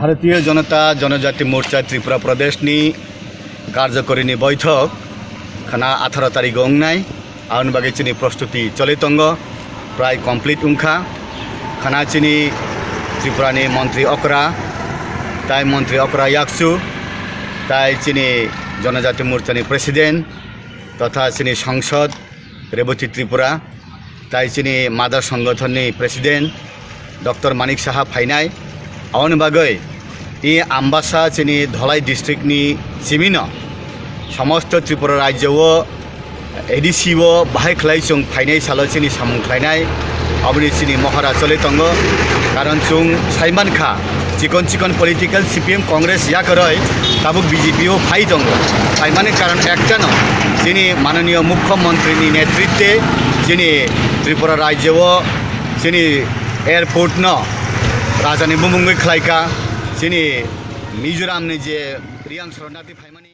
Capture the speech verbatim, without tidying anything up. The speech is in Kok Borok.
Bharatiya Janata Janajati Morcha Tripura Pradesh ni karjokorini boithok khana atharo tarigo wngnai, aboni bagwi chini prostuti choli tongo, prai complete wngkha. Khana chini Tripura ni montri okra, tai montri okra yakchu, tai chini Janajati Morcha ni president totha chini sangsad Reboti Tripura, tai chini mother songothon ni president Doctor Manik Saha phainai. Aboni bagwi i Ambasa chini Dholai district ni simino somosto Tripura rajyo o A D C o bahai khlai chwng phainai salo chini samung khlainai, aboni chini mohora choli tongo. Karon chwng saimankha, chikon chikon political C P M Congress yakaroi tabuk B J P o phai tongo. Phaimani karon ektano, chini mananiyo mukhyamantri ni netritwe chini Tripura rajyo o chini airport no rajani bumungwi khlaika, chini Mizoram ni je Priyang Sharanarthi phaimani.